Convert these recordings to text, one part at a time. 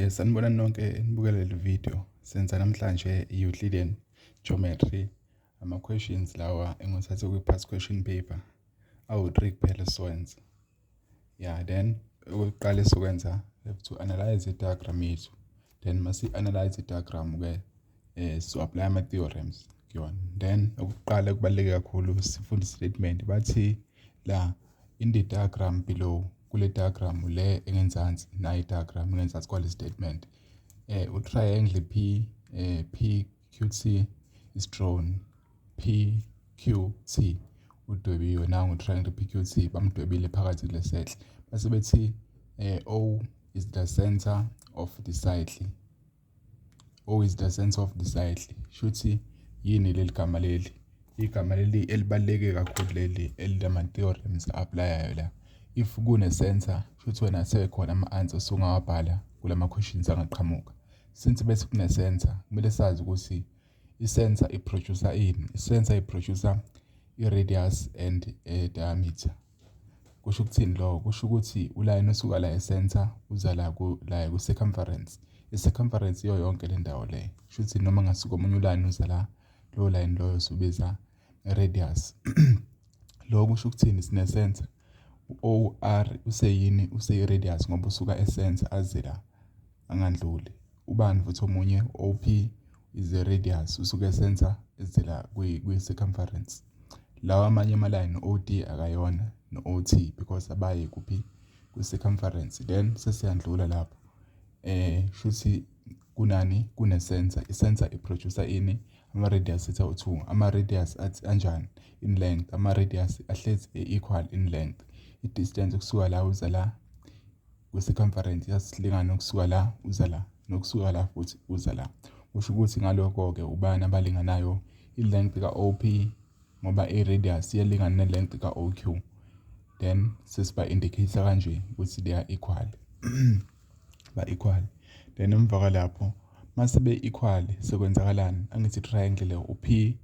Sanibonani nonke nibukele le video. Senza namhlanje i-Euclidean Geometry. Ama-questions lawa engiwathathe kwi-past question paper awu-3 kuphela esizowenza. Yeah, then okokuqala esizokwenza, we have to analyze i-diagram yethu. Then masi-analyze i-diagram-ke, so-apply ama-theorems kuyona. Then okokuqala kubaluleke kakhulu sifunde i-statement. Bathi la, in the diagram below, kule diagram le engenzansi, nayi i-diagram engenzansi kwale statement, u-triangle P PQT is drawn. PQT udwebiwe, nangu triangle PQT, bamdwebile phakathi kule circle. Base bethi O is the center of the circle. O is the center of the circle. Shuthi yini leli gama leli? Igama leli elibaluleke kakhulu leli elama-theorems apply-ayo la. If kune-center, shuthi wena sekhona ama-answer osungawabhala kulama questions angaqhamuka. Since bese kune-center, kumele sazi ukuthi i-center i-produce ini. I-center i-produce i-radius and diameter. Kusho ukuthini lokho? Kusho ukuthi ulayini osuka la e-center uza la ku la ku-circumference. I-circumference iyo yonke le ndawo le. Shuthi noma ngasuka omunye ulayini uza la, lowo line loyo siwubiza radius. Lokho kusho ukuthini? Sine-center. U-OR useyini? Useyi-radius ngoba usuka e-center aze la, angandluli. Ubani futhi omunye? OP is a radius, usuka e-center eze la kwi-circumference. Lawa amanye ama-line, OD akayona no-OT, because abayi kuphi? Kwi-circumference. Then sesiyandlula lapho. Shuthi kunani? Kune-center. I-center i-produce ini? Ama-radius ethi awu-2. Ama-radius athi anjani in length? Ama-radius ahlezi e-equal in length. I-distance kusuka la uza la kwi-circumference yasilingana ukusuka la uza la nokusuka la futhi uza la. Kusho ukuthi ngalokho-ke ubani abalinganayo? I-length ka-OP, ngoba i-radius iyalingana ne-length ka-OQ. Then sesiba indicate kanje ukuthi they are equal, ba equal. Then emva kwalapho, mase be equal, sekwenzakalani? Angithi triangle le u-P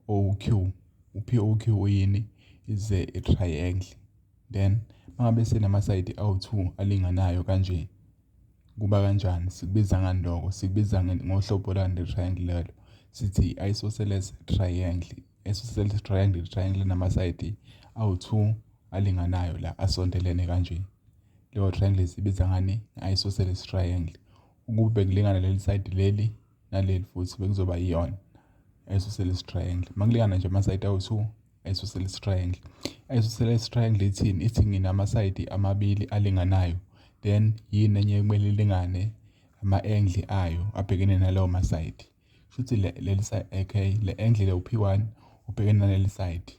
O Q, u-P O Q uyini? Is a triangle. Then mangabe senama-side awu-2 alinganayo kanje, kuba kanjani? Sikubiza ngani lokho? Sikubiza ngohlobo lwani le triangle lelo? Sithi isosceles triangle. Isosceles triangle, triangle nama-side awu-2 alinganayo la asondelene kanje. Leyo triangle sibiza ngani? Isosceles triangle. Ukube bekulingana leli side leli naleli futhi, bekuzoba iyona isosceles triangle. Makulingana nje ama-side awu-2, isosceles triangle. Isosceles triangle ithini? Ithi nginama-side amabili alinganayo. Then yini enye ekumele ilingane? Ama-angle ayo abhekene nalawo ma-side. Shuthi leli side, okay, le angle le u-P1 ubhekene naleli side,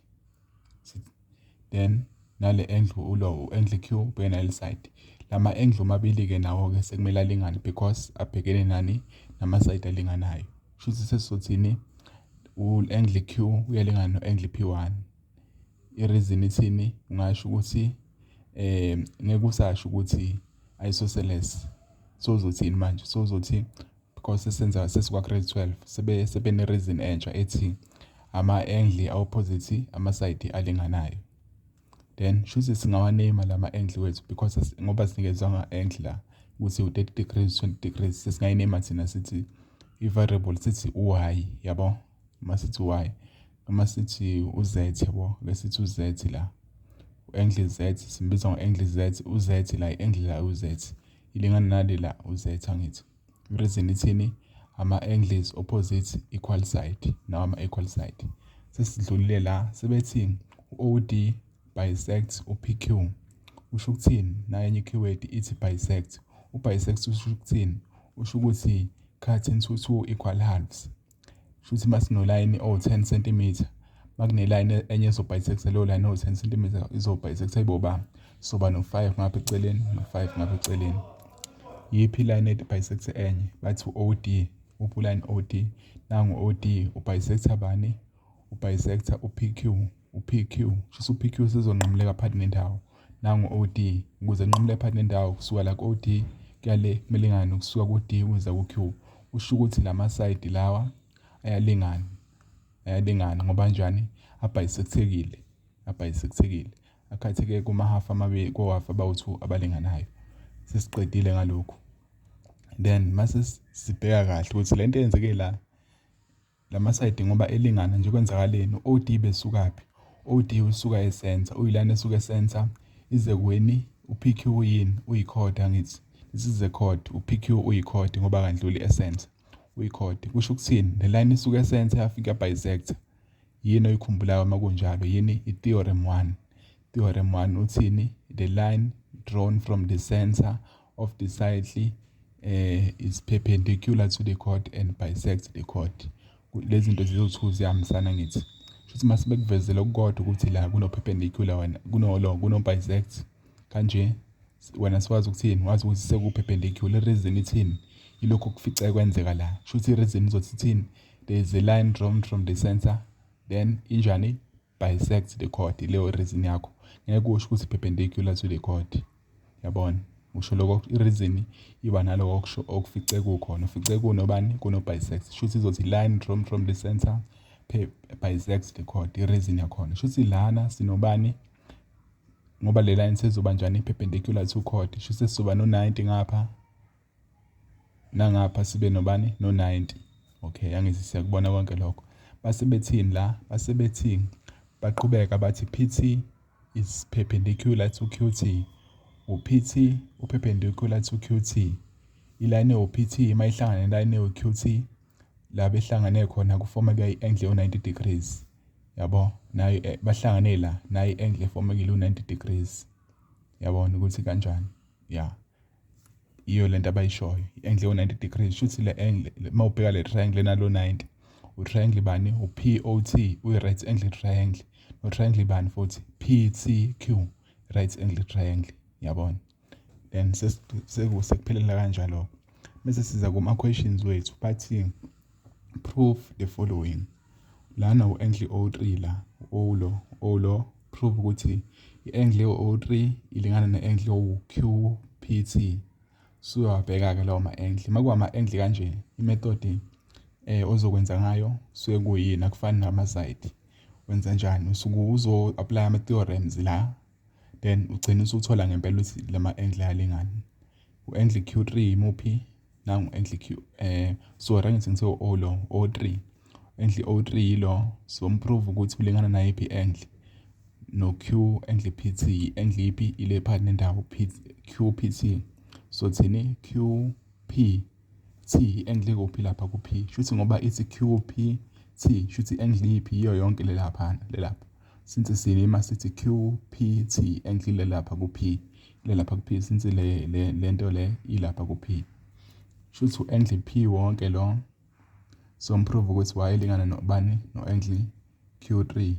then nale angle ulo angle Q ubhekene naleli side. Lama angle omabili-ke nawo-ke sekumele alingane because abhekene nani? Nama-side alinganayo. Shuthi sesizothini? U-angle Q uyalingana no-angle P1. I-reason ithini? Ungasho ukuthi ngeke usasho ukuthi isosceles. So uzothini manje? So uzothi because sesenza sesikwa grade 12, sebe sebene reason entsha ethi ama-angle opposite ama-side alinganayo. Then shuthi singawaname lama angle wethu because ngoba sinikezwe ama-angle la ukuthi u-30 degrees, 20 degrees, sesingayiname thina sithi i-variable, sithi u-y, yabo. Uma sithi y noma sithi u-z, yabo, ake sithi u-z la, u-angle z, simbiza ngo-angle z, u-z la, i-angle la u-z ilingana nale la u-z. Angithi reason ithini? Ama-angles opposite equal side, nawo ama-equal side. Sesidlulile la, sebethi u-OD bisect u-PQ. Usho ukuthini? Nayo enye keyword ithi bisect. U-bisect usho ukuthini? Usho ukuthi cut into two equal halves. Shuthi masino-line owu-10 cm, makune-line enye ezo-bisect leyo line owu-10 cm, izo-bisect ibe ubani? Soba no-5 ngapha eceleni no-5 ngapha eceleni. Yiphi line ethi bisect enye? Bathi u-OD. Uphi uline OD? Nangu OD ubisecta bani? Ubisecta u-PQ. U-PQ shuthi u-PQ sizonqamuleka phakathi nendawo. Nangu OD, ukuze nqamule phakathi nendawo, kusuka la ku-OD kuya le kumele ingane ukusuka ku-D kuza ku-Q. Kusho ukuthi lama side lawa ayalingana, ayalingana ngoba kanjani? Abisectekile, abisectekile, akhatheke kuma-half amabili, ko-half abawu-2 abalinganayo. Sesiqedile ngalokhu. Then mase sibheka kahle ukuthi lento eyenzeke la, lama-side ngoba elingana nje, kwenzakaleni? U-OD besukaphi? OD usuka e-center, uyi-line esuka e-center ize kweni. U-PQ uyini? Uyi-chord, angithi? This is a chord. U-PQ uyi-chord ngoba kandluli e-center, uyi-chord. Kusho ukuthini? Le line isuka e-center yafika bisect. Yini oyikhumbulayo uma kunjalo? Yini? I-theorem 1. Theorem 1 uthini? The line drawn from the center of the circle is perpendicular to the chord and bisects the chord. Lezi zinto zizo-two ziyahambisana, ngithi? Shuthi mase bekuvezele okukodwa ukuthi la kuno-perpendicular, wena kunolo kuno-bisect kanje, wena siwazi ukuthini? Wazi ukuthi seku-perpendicular. I-reason ithini? Ilokhu okufice kwenzeka la. Shuthi i-reason izothi ithini? There is a line drawn from the center, then injani? Bisect the chord. Leyo reason yakho. Ngeke usho ukuthi perpendicular to the chord, yabona? Usho lokho, i-reason iba naloko okusho okufice kukhona, ufice kunobani? Kuno-bisect. Shuthi izothi line drawn from the center bisects the chord, i-reason yakhona. Shuthi lana sinobani? Ngoba le line sezoba njani? Perpendicular to chord. Shuthi sesizoba no-90 ngapha nangapha, sibe nobani? No-90. Okay, angithi siyakubona konke lokho? Base bethini la? Base bethi baqhubeka bathi PT is perpendicular to QT. U-PT u-perpendicular to QT. I-line ewu-PT uma ihlangana ne-line ewu-QT, la behlangane khona kufomeka i-angle ewu-90 degrees, yabo? Nayo bahlangane la, nayo i-angle efomekile u-90 degrees. Yabona ukuthi kanjani? Ya, iyo lento abayishoyo, i-angle ewu-90 degrees. Shuthi le angle, uma ubheka le triangle enalo 90, u-triangle bani? U-POT, uyi-right angle triangle. No-triangle bani futhi? PTQ, right angle triangle, yabona? Then sekuphelela kanjalo. Bese siza kuma-questions wethu, bathi prove the following. Lana u-angle O3 la, O lo, O lo, prove ukuthi i-angle O3 ilingana ne-angle o-QPT. Suyawabheka-ke lawo ma-angle. Uma kuwama-angle kanje, i-method ozokwenza ngayo suke kuyini? Akufani nama-side. Wenza njani? Usuke uzo-apply ama-theorems la, then ugcine usuthola ngempela ukuthi lama-angle ayalingana. U-angle Q3 imuphi? Nangu angle Q, sorry, angithi ngithe O lo, O3. Angle O3 yilo, so prove ukuthi ulingana nayiphi i-angle? No Q angle PT. I-angle yiphi? Ile phakathi nendawo, P QPT. So thini? QPT, i-angle kuphi lapha? Ku P. Shuthi ngoba ithi QPT, shuthi i-angle yiphi? Yiyo yonke le lapha, le lapha. Since silima sithi QPT, angle le lapha ku P, le lapha ku P, since le lento le ilapha ku P. Shuthi u-angle P wonke lo, so prove ukuthi y ilingana nobani? No angle Q3.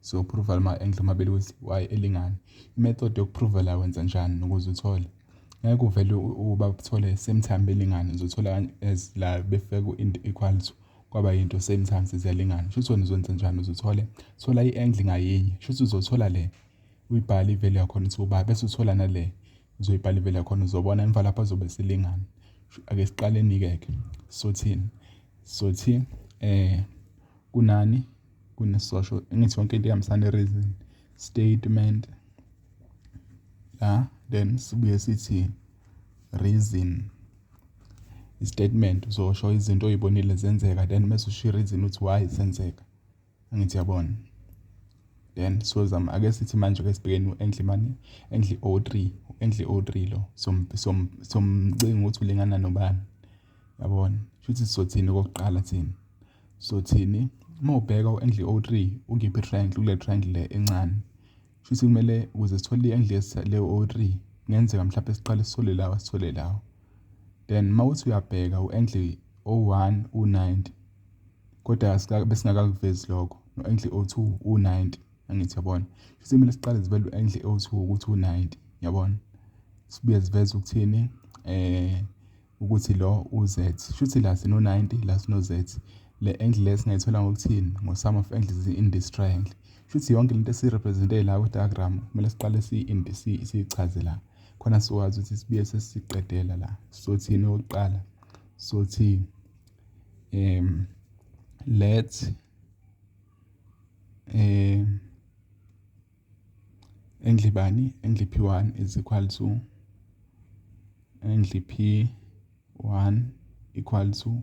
So prove lama angle amabili ukuthi y elingana. I-method yokuprove la, wenza njani ukuze uthole? Ngeke uvele ubathole same time belingana. Uzothola as la befike ku-equal to, kwaba yinto same time seziyalingana. Shuthi wena uzokwenza njani ukuze uthole? Thola i-angle ngayinye. Shuthi uzothola le, uyibhale i-value yakhona ukuthi uba, bese uthola nale, uzoyibhala i-value yakhona, uzobona emva lapho azobe selingana. Ake siqaleni-ke ke. Sothini? Sothi kunani? Kunesosho, ngithi yonke into ihambisana ne-reason statement la, then sibuye sithi reason. I-statement uzosho izinto oyibonile zenzeka, then mase usho i-reason ukuthi why zenzeka, angithi yabona? Then sozama, ake sithi manje ake sibhekeni u-angle mani? Angle O3, u-angle O3 lo somcinga ukuthi ulingana nobani, yabona? Shuthi sizothini okokuqala? Thini? Sothini? Uma ubheka u-angle O3 ukiphi triangle? Kule triangle le encane. Shuthi kumele ukuze sithole i-angle le O3, kungenzeka mhlawumbe siqale sithole lawa, sithole lawa. Then uma uthi uyabheka u-angle O1 u90, kodwa besingakakuvezi lokho, no-angle O2 u90, angithi yabona? Shuthi kumele siqale sivele u-angle O2 ukuthi u90, yabona? Sibuye siveze ukuthini? Ukuthi lo uZ. Shuthi la sino 90, la sino Z. Le angle le singayithola ngokuthini? Ngo-sum of angles in this triangle. Shuthi yonke lento esiyi-represent-e la ku-diagram kumele siqale siyichaze la, khona sizokwazi ukuthi sibuye sesiqedela la. Sothini okokuqala? Sothi let angle bani? Angle P1 is equal to angle PQ. 1 equal to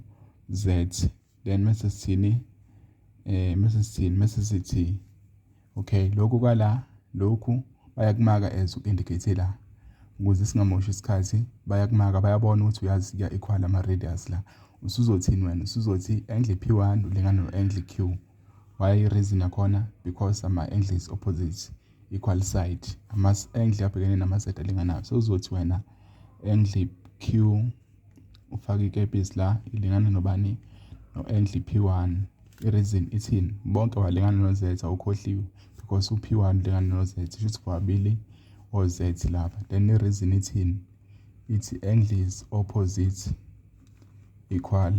z. Then mase sithini? Mase sithini? Mase sithi okay, lokhu kwala, lokhu bayakumaka as uku-indicate la ukuze singamoshi isikhathi. Bayakumaka, bayabona ukuthi uyazi kuya equal ama-radius la. Usuzothini wena? Usuzothi angle P1 ulingana no-angle Q. Why? Reason yakhona, because ama-angles opposite equal side, ama-angle abhekene nama-side alinganayo. So uzothi wena angle Q, ufake ikepisi la, ilingana nobani? No-angle P1. I-reason ithini? Bonke balingana no-Z, awukhohliwe, because u-P1 ulingana no-Z, kusho ukuthi bobabili o-Z lapha. Then i-reason ithini? Ithi angles opposite equal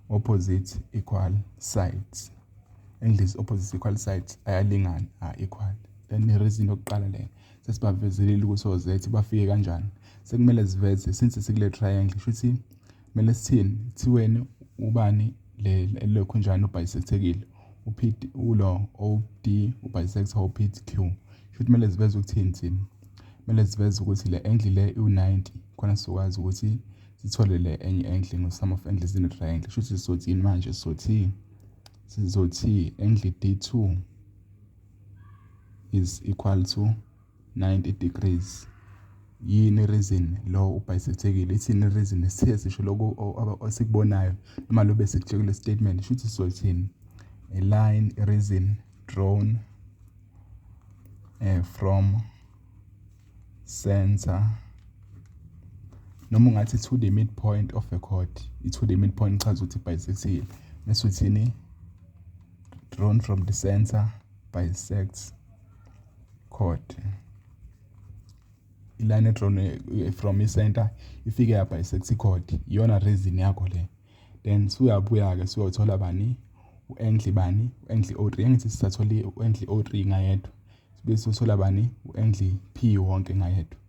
opposite equal sides. Angles opposite equal sides ayalingana, a-equal. Then i-reason yokuqala leyo sesibavezelile ukuthi o-Z bafike kanjani. Sekumele siveze, since sikule triangle, shuthi kumele sithini? Kuthiweni ubani le lokhu njani ubisectekile, u-P ulo OD ubisector u-PQ. Shuthi kumele siveze ukuthini thina? Kumele siveze ukuthi le angle le iwu-90, khona sizokwazi ukuthi sithole le enye angle ngo-sum of angles in a triangle. Shuthi sizothini manje? Sizothi angle D2 is equal to 90 degrees. Yini reason? Lo ubisectekile. Ithini reason? Sithe sisho lokhu osikubonayo noma lo bese kutshekile statement. Shuthi sizothini? A line, reason, drawn from center, noma ungathi to the midpoint of a chord. I-to the midpoint chaza ukuthi bisectile. Bese uthini? Drawn from the center bisects chord. I-line drawn from i-center ifike ya-bisect i-chord, iyona reason yakho le. Then suyabuya-ke, suyothola bani? U-angle bani? U-angle O3. Angithi sisathola u-angle O3 ngayedwa, sibe sothola bani? U-angle P wonke ngayedwa.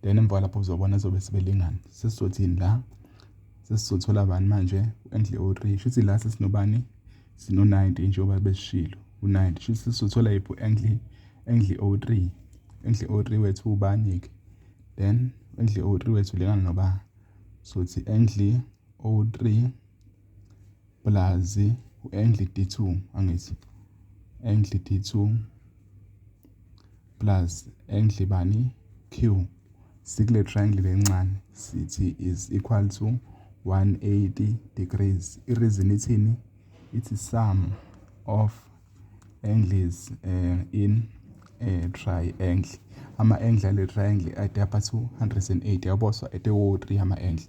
Then emva lapho uzobona zobe sebelingana. Sesizothini la? Sesizothola bani manje? U-angle O3. Shuthi la sesinobani? Sino-90, njengoba besishilo u-90. Shuthi sesizothola yiphi u-angle? Angle O3. Angle O3 wethu ubani-ke? Then angle O3 wethu ulingana noba? Sothi angle O3 plus u-angle D2, angithi angle D2 plus angle bani? Q. Sikule triangle lencane, sithi is equal to 180 degrees. I-reason ithini? Ithi sum of angles in a triangle, ama-angle ale triangle ade apha 280, yabo. So ade wo-3 ama-angle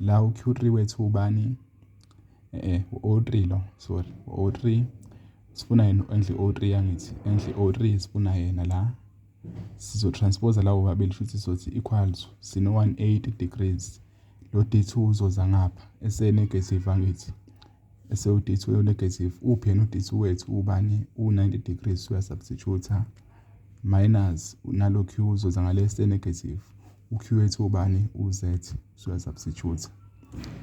la. U-Q3 wethu ubani? U-O3 lo, sorry, u-O3 sifuna yena, u-angle O3, angithi angle O3 sifuna yena la. Sizotranspose lawo babili, futhi sizothi equal to, sino 180 degrees, lo D2 uzoza ngapha ese negative, angithi ese u-D2 negative. Uphi yena u-D2 wethu? Ubani? U-90 degrees, uyasubstitute, minus nalo Q uzoza ngale ese negative. U-Q wethu ubani? U-Z, uyasubstitute,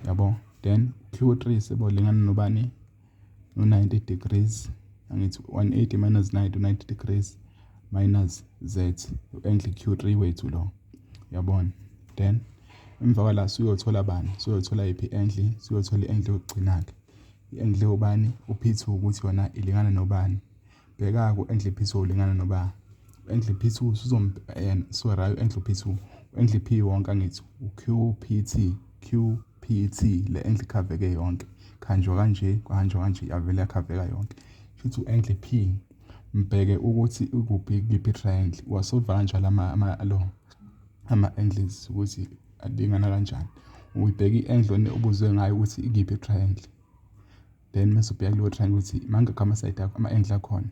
yabo. Then Q3 sebolingana nobani? No-90 degrees, angithi 180 minus 90, 90 degrees minus Z, u-angle Q3 wethu lo, yabona. Then emva kwala suyothola bani? Suyothola yiphi angle? Suyothola i-angle yokugcina-ke, i-angle ubani? U-P2, ukuthi yona ilingana nobani? Bheka-ke u-angle P2 ulingana noba? U-angle P2 sizom, sorry, u-angle P2, u-angle P wonke, angithi u-QPT, QPT, le angle khaveke yonke, khanjwa kanje, kwahanjwa kanje, yavele yakhaveka yonke. Shuthi u-angle P, mbheke ukuthi ukuphi, kiphi triangle. Wasolva kanjalo ama lo ama-angles ukuthi alingana kanjani. Uyibheka i-angle obuzwe ngayo ukuthi ikiphi triangle, then mase ubheka kuleyo triangle ukuthi mangakhi ama-side akho, ama-angle akhona.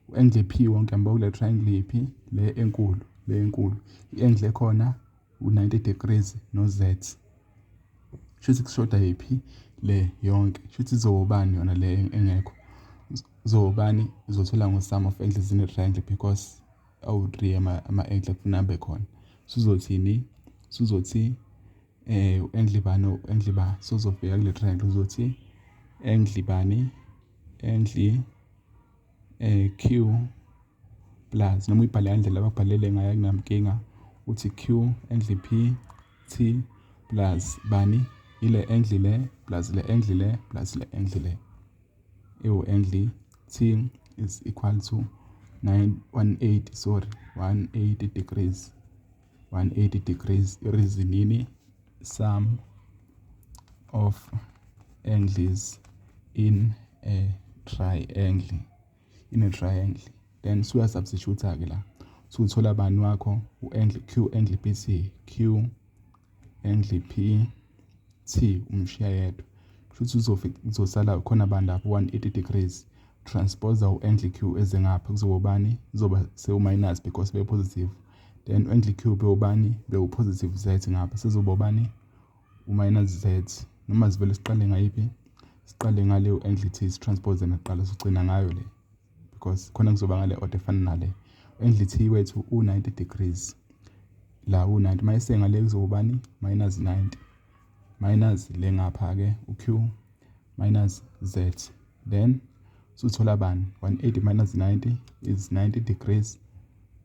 U-angle P wonke yambo kule triangle yiphi? Le enkulu, le enkulu, i-angle ekhona u-90 degrees no-Z. Shuthi kushoda yiphi? Le yonke. Shuthi izobani yona le engekho? Izobani? Uzothola ngo-sum of angles in a triangle, because awu-3 ama-angle akufuna abe khona. Suzothini? Suzothi u-angle bani? U-angle ba, sozofika kule triangle, uzothi angle bani? Angle Q plus, noma uyibhale ngandlela abakubhalele ngayo, akunamkinga. Uthi Q angle P T Plus bani? Ile angle le plus le angle le plus le angle le ewu angle T is equal to 918, sorry, 180 degrees, 180 degrees. I-reason yini? Sum of angles in a triangle, in a triangle. Then suya substitute ke la, suthola bani wakho? U-angle Q angle PT, Q angle P T, umshiya yedwa. Kusho ukuthi uzosala khona bani lapho? 180 degrees. Transpose u-angle Q eze ngapha, kuzoba ubani? Kuzoba sewu-minus because be-positive. Then u-angle Q bewubani? Bewu-positive Z ngapha, sezoba ubani? U-minus Z. Noma sivele siqale ngayiphi? Siqale ngale u-angle T, si-transpose naqala, sigcina ngayo le because khona kuzoba ngale order efana nale. Angle T wethu u-90 degrees la, u-90 mayise ngale kuzoba ubani? Minus 90 minus le ngapha-ke u-Q minus Z. Then suthola bani? 180 minus 90 is 90 degrees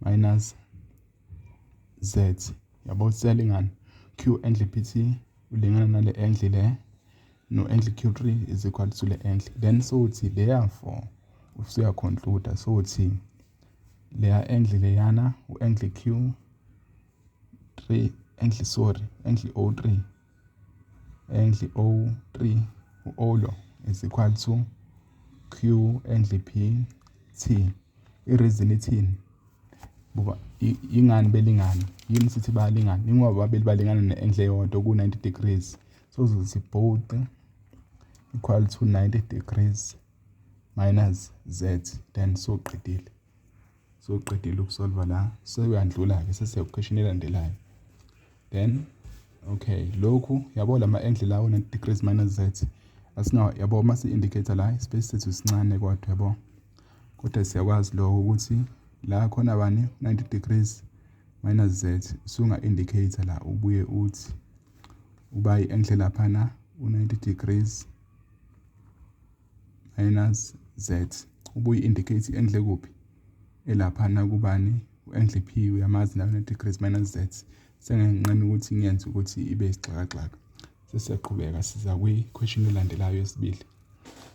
minus Z. Yabo, siyalingana. Q angle PT ulingana nale angle le, no angle Q3 is equal to le angle. Then sothi therefore, usuya-conclude, sothi leya angle leyana, u-angle Q3 angle, sorry, angle O3, angle O3, u-O lo is equal to Q angle P T. I-reason ithini? Buka, ingani belingana? Yini sithi bayalingana? Ingoba babili balingana ne-angle eyodwa ku-90 degrees. So uzothi both equal to 90 degrees minus Z. Then soqedile ukusolva la, seyuyandlula-ke, sesiya ku-question elandelayo. Then okay, lokhu yabo, lama angle lawo 90 degrees minus Z asinawo, yabo. Mase indicator la, space sethu sincane kodwa yabo, kodwa siyakwazi lokho ukuthi la khona bani? 90 degrees minus Z. Usunga indicator la, ubuye uthi uba i-angle laphana u-90 degrees minus Z, ubuye indicate i-angle kuphi? Elaphana kubani? U-angle P uyamazi nayo, 90 degrees minus Z. Sengenqena ukuthi ngiyenze ukuthi ibe isixakaxaka. Sesiyaqhubeka, siza kwi-question elandelayo yesibili.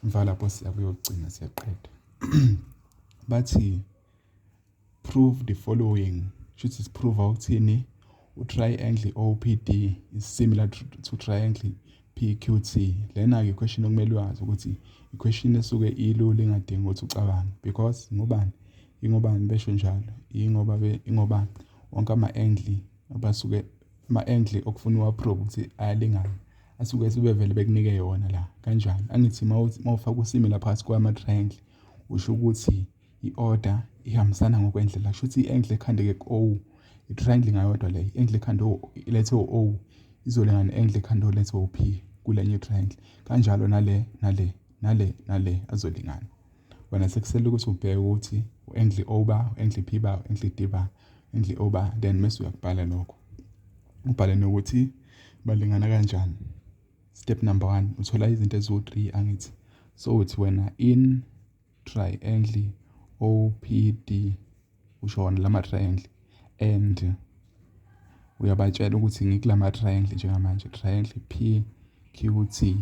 Emva lapho siya kuyogcina, siyaqeda. Bathi prove the following. Shuthi siprove ukuthini? U-triangle OPD is similar to triangle PQT. Lena-ke question okumele uyazi ukuthi i-question esuke ilula, engadingi ukuthi ucabange because ngobani? Ingobani besho njalo? Ingoba wonke ama-angle abasuke, ama-angle okufuna uwa-prove ukuthi ayalingana, asuke sebevele bekunike yona la. Kanjani? Angithi mawufaka u-similar phakathi kwama-triangle, usho ukuthi i-order ihambisana ngokwendlela. Kusho ukuthi i-angle ekhandeke ku-O, i-triangle ngayodwa leyo, i-angle ekhande ilethe u-O izolingana ne-angle ekhande olethe u-P kulenye i-triangle, kanjalo nale nale nale nale azolingana. Wena sekusele ukuthi ubheke ukuthi u-angle O ba, u-angle P ba, u-angle D ba, angle O ba, then mase uyakubhala lokho, ubhale nokuthi balingana kanjani. Step number 1, uthola izinto eziwu-3, angithi? So uthi wena in triangle OPD, usho wona lama triangle, and uyabatshela ukuthi ngikulama triangle njengamanje, triangle PQT.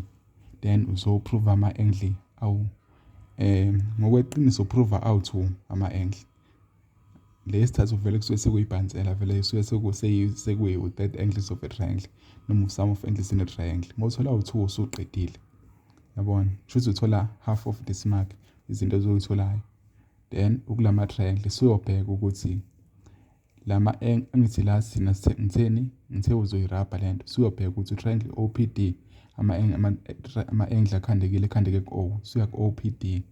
Then uzoprove ama-angle awu, ngokweqiniso prove awu-2 ama-angle. Lesithathu vele kusuke sekuyibhansela, vele kusuke sekuyi-third angles of a triangle noma sum of angles in a triangle. Uma uthola u-2 usuqedile, yabona, shuthi uthola half of this mark, izinto ozoyitholayo. Then ukulama triangle suyobheka ukuthi lama, angithi la sina ngitheni? Ngithe uzoyirabha lento. Suyobheka ukuthi triangle OPD, ama-angle akhandekile, ekhandeke ku-O. Suya ku-OPD,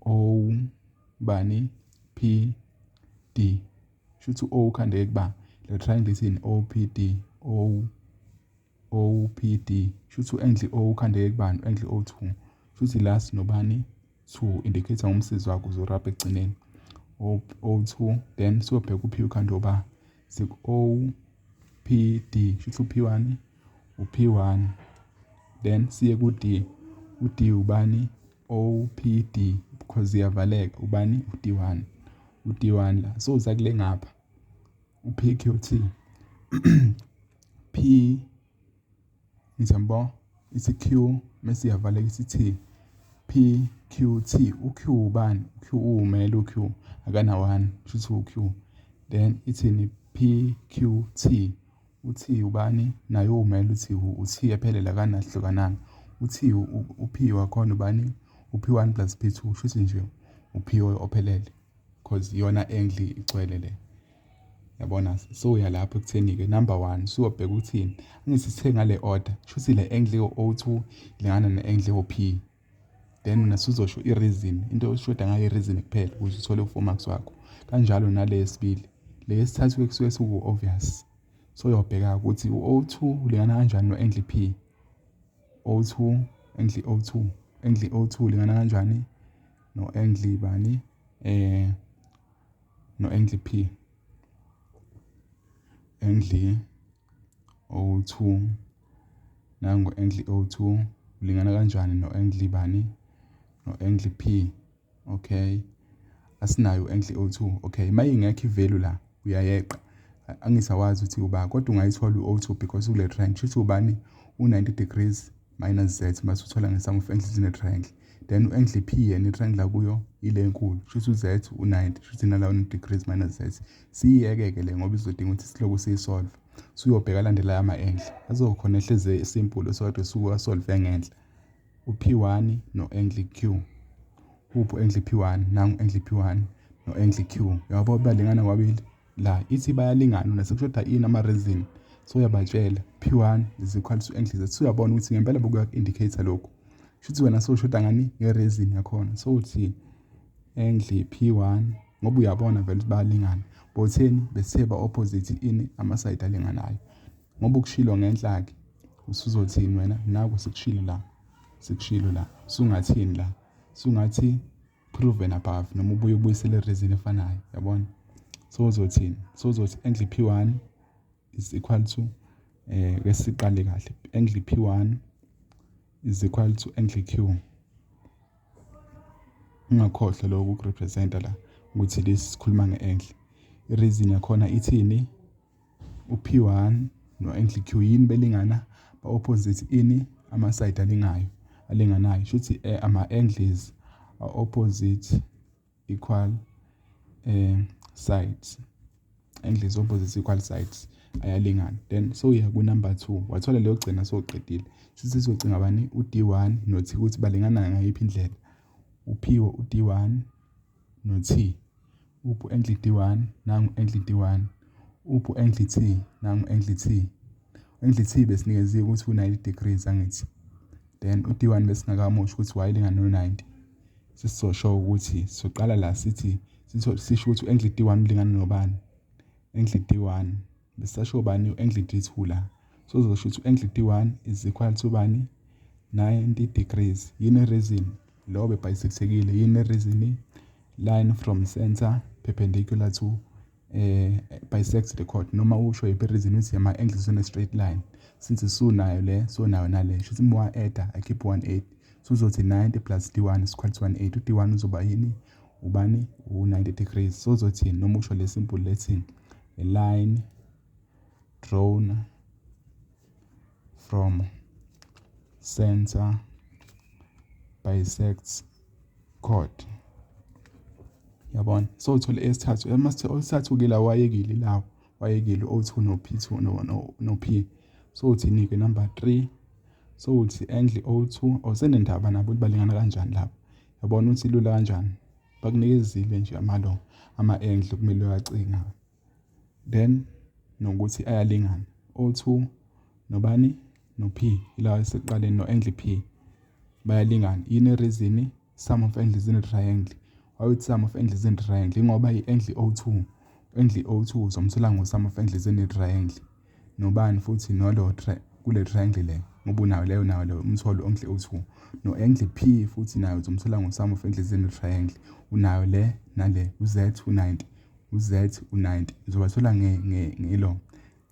O bani? P D. Shuthi O ukhandeke kuba le triangle ithini? OPD, O OPD. Shuthi u-angle O ukhandeke kubani? Angle O2. Shuthi la sinobani? 2. Indicator ngomsizi wakho, uzorabha ekugcineni O2. Then siyobheka u-P ukhande uba siku O P D, shuthi u-P1, u-P1. Then siye ku-D. U-D ubani? O P D, because iyavaleka. Ubani? U-D1, u-D1 la. So uza kule ngapha u-PQT, P Ngithi yabo, ithi Q mese iyavaleka ithi T, P Q T. U-Q ubani? U-Q uwumele, u-Q akana 1, kusho ukuthi u-Q. Then ithini? P Q T. U-T ubani? Naye uwumele u-T, u-T ephelele, akanahlukananga. U-T, u-P wakhona ubani? U-P1 plus P2, kusho ukuthi nje u-P ophelele, because iyona angle igcwele le. Yabona, so uya lapho ekutheni-ke number 1 suyobheka ukuthini. Angithi sithe ngale order, kusho ukuthi le angle o-2 ilingana ne-angle o-P. Then wena suzosho i-reason, into oshoda ngayo i-reason kuphela ukuze uthole u-4 marks wakho. Kanjalo nale yesibili. Le yesithathu kusuke seku-obvious. So uyobheka ukuthi u-O2 ulingana kanjani no-angle P. O2, angle O2, angle O2 ulingana kanjani no-angle bani? No-angle P. Angle O2, nangu angle O2 ulingana kanjani no-angle bani? No-angle P. Okay, asinayo angle O2. Okay, mayingekho i-value la uyayeqa, angisawazi ukuthi uba, kodwa ungayithola u-O2 because kule triangle, kusho ukuthi ubani? U-90 degrees minus Z, mase uthola nge-sum of angles in a triangle. Then u-angle P yena, i-triangle akuyo ile enkulu, kusho ukuthi u-Z u-90, kusho ukuthi nala u-90 degrees minus Z. Siyiyeke-ke le ngoba izodinga ukuthi siloku siyisolve. So uyobheka alandelayo ama-angle azokhona ehleze simple esokade sukuwasolve ngenhla, u-P1 no-angle Q. Uphi u-angle P1? Nangu angle P1 no-angle Q. Yabo, balingana kwabili la, ithi bayalingana, nasekushoda ini? Ama-reason. So uyabatshela P1 is equal to angle Z. So uyabona ukuthi ngempela bokuya-indicate lokhu, kusho wena sowushoda ngani? Nge-reason yakhona. So uthi angle P1, ngoba uyabona vele ukuthi bayalingana botheni, besithe ba-opposite ini? Ama-side alinganayo, ngoba ukushilo ngenhla-ke. Usuzothini wena? Naku sikushilo la, sikushilo la. Sungathini la? Sungathi proven above, noma ubuye ubuyisele reason efanayo, yabona. So uzothini? So uzothi angle P1 is equal to, ke siqale kahle, angle P1 is equal to angle Q. Ungakhohlwa lokhu ukurepresenta la ukuthi lesi sikhuluma nge-angle. I-reason yakhona ithini? U-P1 no-angle Q yini belingana? Ba-opposite ini? Ama-side alingayo, alinganayo. Shuthi ama-angles are opposite equal sides, angles opposite equal sides, ayalingana. Then so uya ku-number 2, wathola leyo gcina sowuqedile. Shuthi sizocinga bani? U-D1 no-T, ukuthi balingana ngayiphi indlela. Uphiwe u-D1 no-T. Uphi u-angle D1? Nangu angle D1. Uphi u-angle T? Nangu angle T. Angle T besinikeziwe ukuthi u-90 degrees, angithi? Then u-D1 besingakamusho ukuthi wayelingana no-90. Sesizosho ukuthi soqala la, sithi sisho ukuthi u-angle D1 ulingana nobani? Angle D1 besisasho bani? U-angle D2 la. So uzosho ukuthi u-angle D1 is equal to bani? 90 degrees. Yini reason? Lo bebisectekile. Yini reason? Line from center perpendicular to bisects the chord. Noma usho yiphi reason, uthi ama angles on a straight line, since sunayo le, so nayo nale, shuthi uma add akhiphe 180. So uzothi 90 plus D1 is equal to 180. U-D1 uzoba yini? Ubani? U-90 degrees. So uzothini? Noma usho le simple lethi a line drawn from center bisects chord, yabona. So uthole esithathu, esithathu-ke la wayekile, lawo wayekile O2 no-P2 no-P. So uthini-ke number 3? So uthi angle O2, awusenendaba nabo ukuthi balingana kanjani lapho. Yabona ukuthi ilula kanjani? Bakunikezile nje amalo ama-angle kumele uyacinga, then nokuthi ayalingana, O2 nobani? No-P, ila esekuqaleni, no-angle P bayalingana. Yini reason? Sum of angles in a triangle. Why uthi sum of angles in a triangle? Ingoba i-angle O2, angle O2 uzomthola ngo-sum of angles in a triangle nobani futhi? Nolo kule triangle le, ngoba unayo leyo, nayo leyo, umtholo angle O2. No-angle P futhi nayo uzomthola ngo-sum of angles in a triangle, unayo le nale, u-Z u-90, u-Z u-90, uzobathola ngelo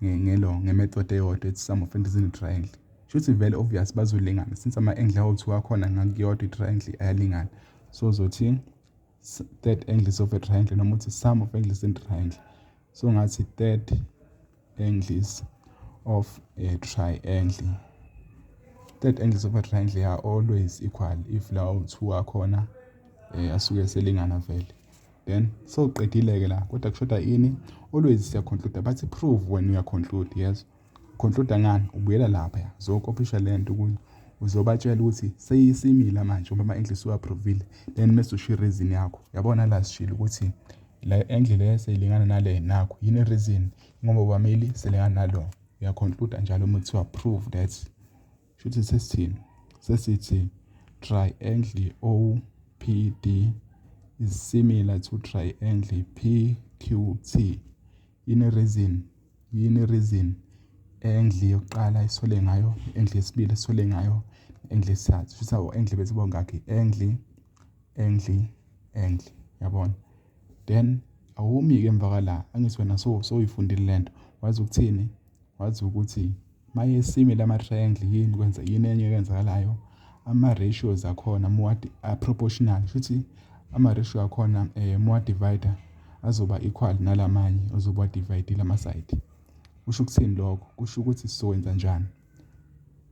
ngelo nge-method eyodwa ethi sum of angles in a triangle. Shuthi vele obvious bazolingana, since ama-angle awu-2 akhona ngakuyodwa i-triangle ayalingana. So uzothi third angles of a triangle, noma uthi sum of angles in triangle. So ngathi third angles of a triangle. Third angles of a triangle are always equal if lawo two akhona asuke eselingana vele. Then sewuqedile-ke la, kodwa kushoda ini? Always siya-conclude, bathi prove when uya-conclude, yes. Conclude ngani? Ubuyela lapha, uzokopisha le nto kuyo, uzobatshela ukuthi seyisimile manje ngoba ama-angle usuwa-provile, then mese ushiya i-reason yakho. Yabona la sishilo ukuthi le angle le seyilingana nale nakho, yini i-reason? Ngoba bobameli selingana nalo. Uya-conclude njalo uma kuthiwa prove that. Shuthi sesithini? Sesithi triangle OPD is similar to triangle PQT. Yini reason? Yini reason? Angle yokuqala esithole ngayo, angle yesibili esithole ngayo, angle yesithathu. Shuthi awo angle bethu bongakhi? Angle, angle, angle. Yabona? Then awumi-ke emva kwala, angithi wena sowuyifundile lento. Wazi ukuthini? Wazi ukuthi maye similar ama-triangle yini kwenza yini enye eyenzakalayo, ama-ratios akhona a-proportional, shuthi ama-ratio akhona muwa-divide azoba equal nalamanye ozobe wa-divide-ile ama-side. Kusho ukuthini lokho? Kusho ukuthi sizokwenza njani?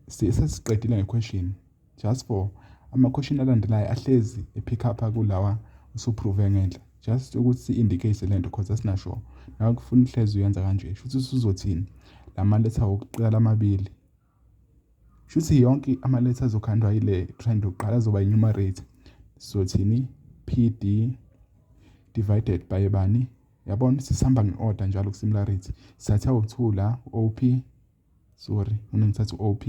Sesiqedile nge-question, just for ama-question alandelayo ahlezi e-pick up kulawa usu-prove ngenhla, just ukuthi si-indicate le nto cause asinasure. Nawe kufuna uhlezi uyenza kanje, shuthi usuzothini? Lama-letter wokuqala amabili, shuthi yonke ama-letter azokhandwa yile triangle yokuqala azoba i-numerator. Sizothini? PD divided by bani? Yabona sisihamba nge-order njalo ku-similarity. Sithatha u-2 la, OP, sorry, ngifuna ngithathe u-OP.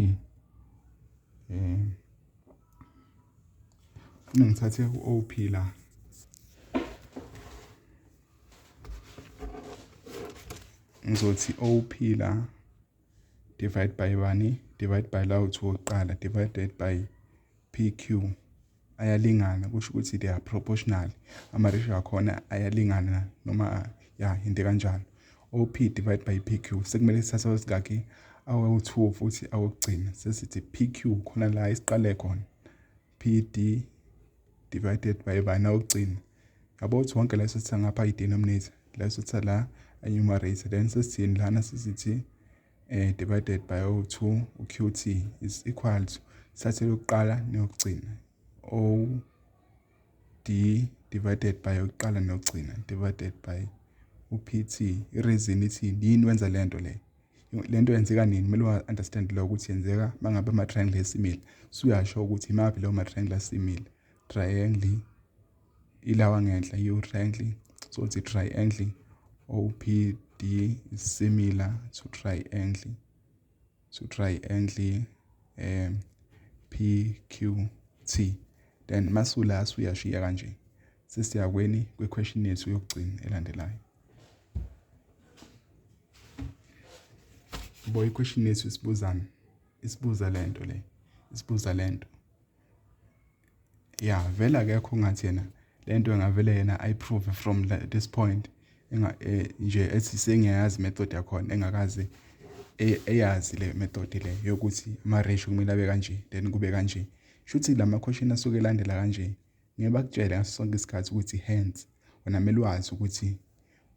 Ngifuna ngithathe u-OP la. Ngizothi OP la divide by bani? Divide by la u-2 wokuqala divided by PQ. Ayalingana, kusho ukuthi they are proportional. Ama-ratio akhona ayalingana noma ya into kanjalo. OP divide by PQ sekumele sithathe esingakhi? Awu-2 futhi awokugcina. Sesithi PQ khona la isiqale khona. PD divided by bani awokugcina. Yabo ukuthi wonke la sesithatha ngapha i-denominator, la sesithatha la i-numerator, then sesithini lana? Sesithi divided by O2 uQT is equal to sithathe yokuqala neyokugcina, OD divided by yokuqala neyokugcina divided by uPT. I-reason ithi yini? Wenza lento le, lento yenzeka nini? Kumele u-understand lo ukuthi yenzeka mangabe ama-triangle esimile. Suyasho ukuthi imaphi lawo ma-triangle asimile. Triangle ilawa ngenhla yiyo triangle, so it's triangle OPD is similar to triangle PQT. Then masula suyashiya kanje, sesiya kweni kwe-question yethu yokugcina elandelayo. Bo i-question yethu isibuzani? Isibuza lento le, isibuza lento ya vele akekho ngathi yena lento engavele yena ayi-prove from this point enga nje ethi sengiyayazi method yakhona, engakaze eyazi le method le yokuthi ama-ratio kumele abe kanje then kube kanje. Shuthi lama question asuke elandela kanje ngeke bakutshele ngaso sonke isikhathi ukuthi hence. Wena kumele wazi ukuthi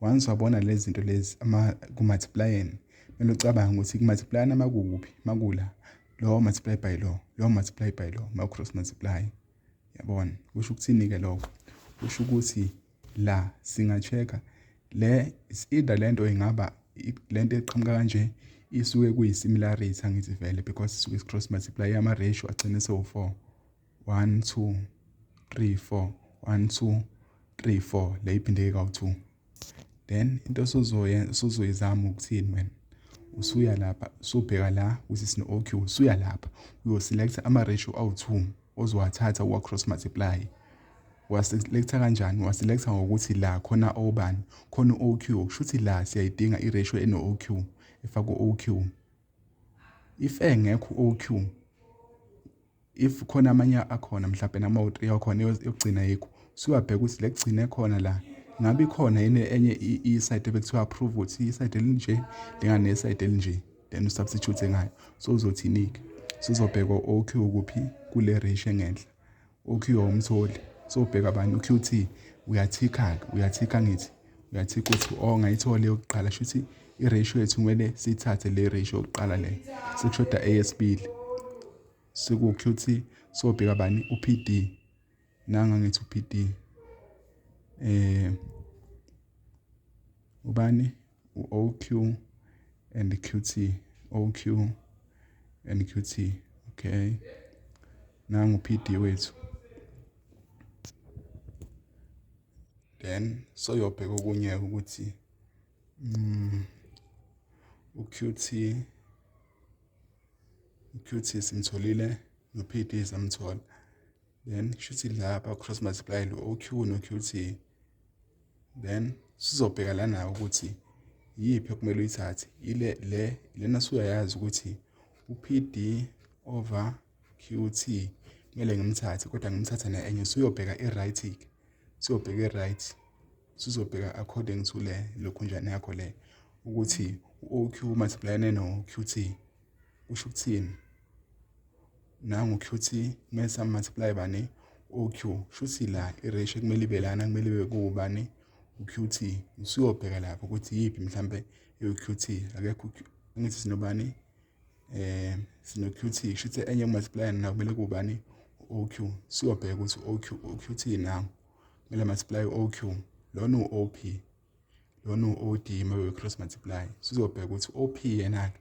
once wabona lezi zinto lezi ama ku-multiplying, kumele ucabange ukuthi ku-multiplyana makukuphi, makula lo multiply by lo, lo multiply by lo, ma cross multiply. Yabona kusho ukuthini-ke lokho? Kusho ukuthi la singa-check-a le is either lento ingaba lento eqhamuka kanje isuke kuyi-similarity, angithi vele, because isuke cross multiply ama-ratio agcine sewu-4, 1 2 3 4, 1 2 3 4, le iphindeke kawu-2. Then into osuzoyizama ukuthini wena? Usuya lapha, usubheka la ukuthi sino-OQ, usuya lapha uyo-select ama-ratio awu-2 ozowathatha uwa-cross multiply. Wa-selecta kanjani? Wa-selecta ngokuthi la khona obani? Khona u-OQ. Kusho ukuthi la siyayidinga i-ratio eno-OQ, efaka u-OQ. If engekho u-OQ, if khona amanye akhona mhlawumbe nama u-3 akhona, yokugcina yikho usuyabheka ukuthi lekugcine khona la ngabe ikhona yini enye i-side ebekuthiwa prove ukuthi i-side elinje lingana ne-side elinje, then u-substitute ngayo. So uzothini-ke? Sizobheka u-OQ kuphi kule ratio engenhla. OQ awumtholi, so ubheka bani? U-QT. Uyathikha-ke, uyathikha, ngithi uyathikha ukuthi oh, ngayithola eyokuqala. Shuthi i-ratio yethu kumele siyithathe le ratio yokuqala le, sekushoda eyesibili. Siku-QT sobheka bani? U-PD. Nanga ngithi u-PD ubani? U-OQ and QT, OQ and QT. Okay, nangu PD wethu. Then soyobheka okunye ukuthi u-QT, u-QT simtholile, no-PD samthola. Then shuthi lapha cross multiply lo OQ no QT. Then sizobheka lana ukuthi yiphi okumele uyithathe, ile le lena suyayazi ukuthi u-PD over QT kumele ngimthathe, kodwa ngimthathe na-enye. Suyobheka i-right ke, siyobheka i-right, sizobheka according to le lokhunjani yakho le ukuthi u-OQ multiply no-QT kusho ukuthini. Nangu QT kumele sam-multiply bani? OQ. Shuthi la i-ratio kumele ibe lana, kumele ibe kubani? U-QT. Usuyobheka lapho ukuthi yiphi mhlambe eyu-QT. Akekho, ngithi sinobani? Sino QT, shuthi enye multiply na kumele kubani? OQ. Siyobheka ukuthi OQ, QT nangu kumele multiply OQ, lona u-OP, lona u-OD uma cross multiply. Sizobheka ukuthi OP yena ke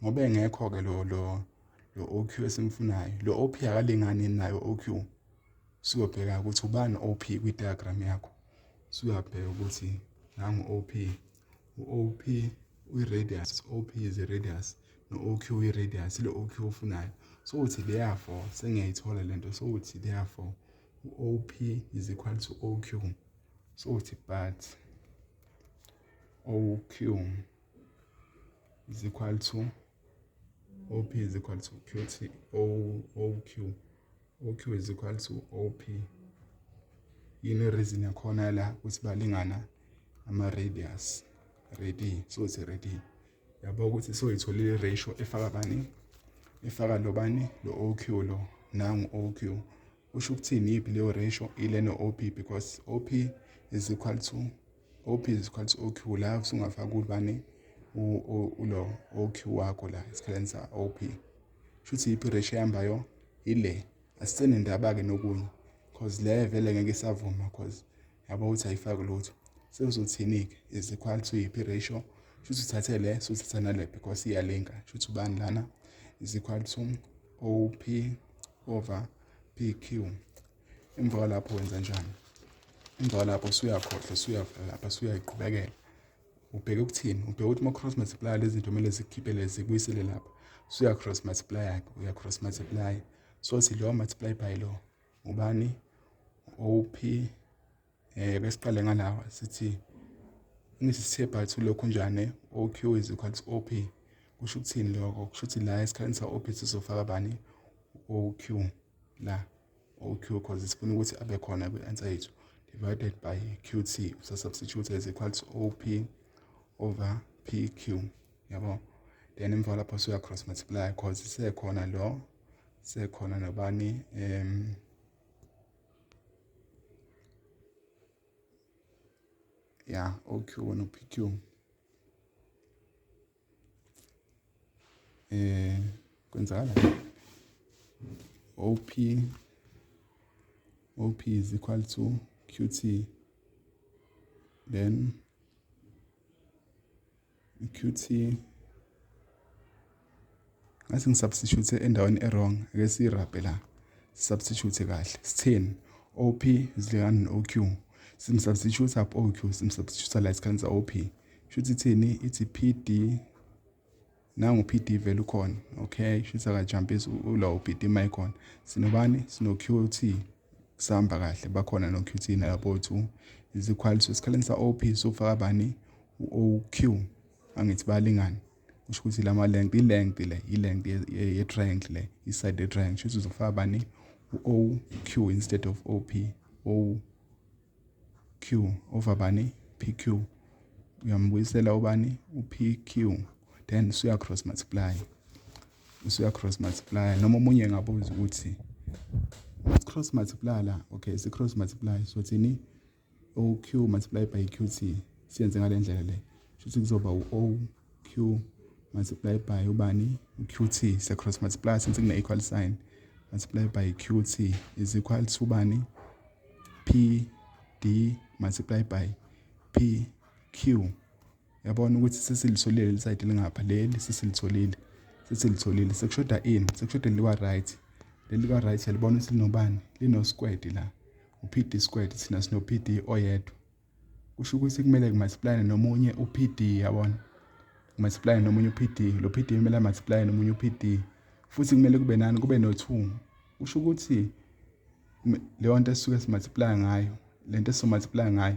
ngoba engekho ke lo OQ esimfunayo, lo OP akalingani nayo OQ. Siyobheka ukuthi ubani OP kwi-diagram yakho. Siyabheka ukuthi nangu OP, u-OP uyi-radius, OP is a radius, no-OQ uyi-radius, ilo OQ ofunayo. So uthi therefore sengiyayithola lento, so uthi therefore u-OP is equal to OQ. So uthi but OQ is equal to OP is equal to QT, O, OQ, OQ is equal to OP. Yini reason yakhona la ukuthi balingana ama-radius? Ready, so it's ready. Yabo ukuthi soyitholile ratio efaka bani? Efaka lo bani? Lo OQ lo, nangu OQ. Kusho ukuthini yiphi leyo ratio? Ile no OP, because OP is equal to OP is equal to OQ. La usungafaka ubani? Ulo OQ wakho la esikhaleni sa OP. Shuthi yiphi ratio ehambayo? Ile. Asisenendaba ke nokunye cause le vele ngeke isavuma, cause yabo ukuthi ayifaki lutho. Sekuzothini ke? Is equal to yiphi ratio? Shuthi uthathe le, suthatha nale because iyalinka. Shuthi ubani lana is equal to OP over PQ. Emva kwalapho wenza njani? Emva kwalapho usuyakhohlwa, usuyavala lapha, usuyayiqhubekela. Ubheke ukuthini? Ubheke ukuthi uma cross multiply lezi zinto kumele zikhiphele zikuyisele lapha. Usuya cross multiply ke, uya cross multiply. So sithi lo multiply by lo ubani? OP. Besiqale ngalawa sithi ngithi sithe but lokhu njani? OQ is equal to OP. Kusho ukuthini lokho? Kusho ukuthi la esikhaleni sa OP sizofaka bani? OQ la, OQ, because sifuna ukuthi abe khona kwi-answer yethu, divided by QT. Usa-substitute is equal to OP over PQ, yabo. Then emva lapho suya cross multiply cause sekhona lo, sekhona nobani, ya OQ no PQ. Kwenzakala OP, OP is equal to QT, then QT ngathi ngisubstitute endaweni e-wrong. Ake siyirabhe la, substitute kahle. Sitheni? OP zilingana no-OQ. Simsubstitute up OQ, simsubstitute la esikhaleni sa-OP. Shuthi ithini? Ithi PD, nangu PD vele ukhona. Okay, shuthi akajumpisi ulo PD mayikhona. Sinobani? Sino QT, sihamba kahle, bakhona no QT nalabo 2 is equal to esikhaleni sa-OP sofaka bani? U-OQ. Angithi bayalingana? Kusho ukuthi lama length, i-length le, i-length ye-triangle le, i-side ye-triangle. Shuthi uzofaka bani? U-OQ instead of OP. OQ over bani? PQ. Uyambuyisela ubani? U-PQ. Then usuya cross multiply, usuya cross multiply. Noma omunye engabuza ukuthi cross multiply la. Okay, si cross multiply, so thini? OQ multiply by QT. Siyenze ngale ndlela le, shuthi kuzoba u-OQ multiply by ubani? U-QT. Siya cross multiply since kune equal sign. multiply by QT is equal to bani? PD multiply by PQ. Yabona ukuthi sesilitholile leli side lingapha, leli sesilitholile, sesilitholile. Sekushoda ini? Sekushoda leli right. Leli ka right yalibona ukuthi linobani? Lino squared la, u-PD squared. Thina sino PD oyedwa, kusho ukuthi kumele kumultiply nomunye u-PD. Yabona, kumultiply nomunye u-PD. Lo PD kumele multiply nomunye u-PD futhi kumele kube nani? Kube no-2. Kusho ukuthi leyo nto esisuke simultiply ngayo, lento esizomultiply ngayo,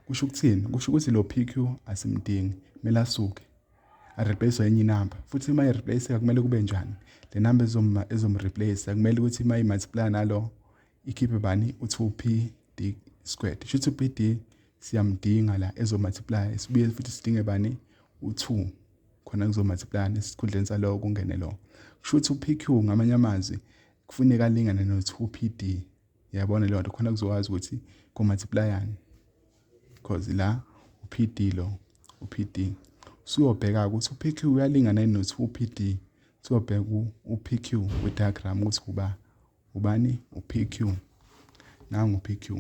kusho ukuthini? Kusho ukuthi lo PQ asimdingi, kumele asuke areplace enye inamba. Futhi uma i-replace, kumele kube njani le number ezom-replace? Kumele ukuthi uma i-multiply nalo ikhiphe bani? U-2 PD squared. Shuthi u-PD siyamdinga la ezomultiply, sibuye futhi sidinge bani? U-2 khona kuzomultiply, esikhundleni salowo kungene lo. Kusho ukuthi u-PQ, ngamanye amazwi, kufuneka alingane no-2 PD. Yabona leyo nto khona kuzokwazi ukuthi kumultiplyani, because la u-PD, lo u-PD. Usuyobheka ukuthi u-PQ uyalingana yini no-2 PD. Usuyobheka u-PQ kwi-diagram ukuthi uba ubani u-PQ. Nangu u-PQ,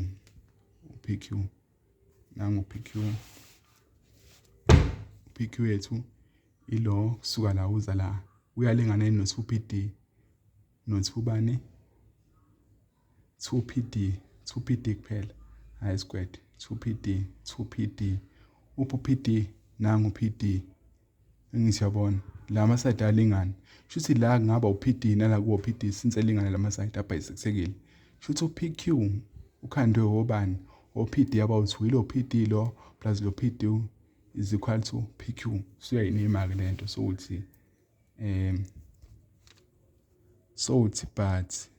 u-PQ nangu u-PQ. U-PQ yethu ilo kusuka la uza la, uyalingana yini no-2 PD? No-2 bani? 2 PD, 2 PD kuphela, hayi squared. 2 PD, 2 PD. Uphi u-PD? Nangu u-PD. Engithi yabona la ama-side alingana, shuthi la kungaba u-PD nala kuwo PD, since elingana lama side abhayisekile. Shuthi u-PQ ukhandwe obani? O-PD abawu-2. Ilo PD lo plus lo PD is equal to PQ. Suyayinima-ke lento. So uthi so uthi but,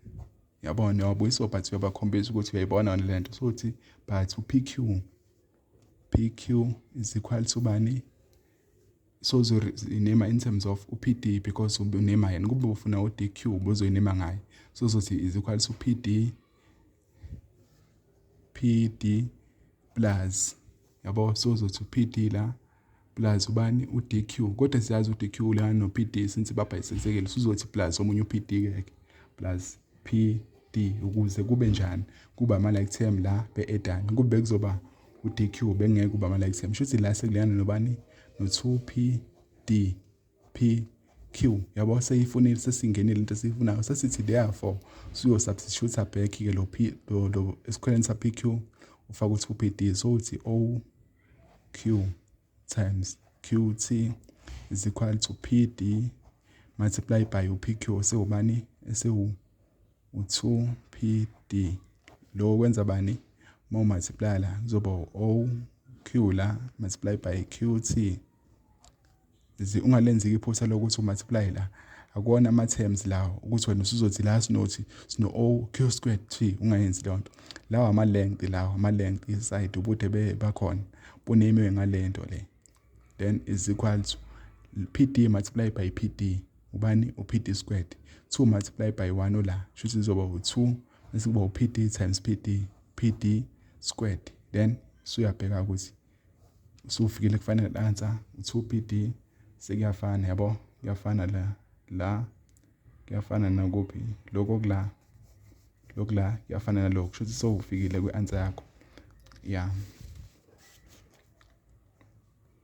yabona, uyabuyisa but, uyabakhombisa ukuthi uyayibona wena lento. So uthi but u-PQ, PQ is equal to bani? So uzoyinema in terms of u-PD because unema yena. Kube ufuna u-DQ, ubuzoyinema ngaye. So uzothi is equal to PD, PD plus, yabo. So uzothi u-PD la plus ubani? U-DQ. Kodwa siyazi u-DQ ulingana no-PD since babhayisekile. So uzothi plus omunye u-PD ke, plus PD, ukuze kube njani? Kuba ama-like term la be-addana. Kube kuzoba u-DQ, bengeke kuba ama-like term. Shuthi la sekulingana nobani? No-2 PD PQ. Yabo, seyifunile, sesingenile into esiyifunayo. Sesithi therefore, siyo-substitute back ke lo P lo esikhweleni sa PQ, ufaka u-2 PD. So uthi OQ times QT is equal to PD multiply by uPQ, sewubani? Esewu u-2 PD. Lo kwenza bani uma umultiply la? Kuzoba OQ la multiply by QT. Ungalenzi iphutha lokuthi umultiply la, akuwona ama-terms lawo, ukuthi wena usuzothi la sinothi sino O Q squared T. Ungayenzi leyo nto. Lawa ama-length, lawa ama-length, iside, ubude bakhona bunemiwe ngale nto le. Then is equal to PD multiply by PD, ubani? U-PD squared. 2 multiply by 1 ola, shuthi izoba u-2, bese kuba u-PD times PD, PD squared. Then usuyabheka ukuthi usufikile ku-final answer, u-2 PD sekuyafana. Yabo, kuyafana la, la kuyafana nakuphi? Lokho kula, lokhu la kuyafana nalokhu. Kusho ukuthi sowufikile kwi-answer yakho, yeah.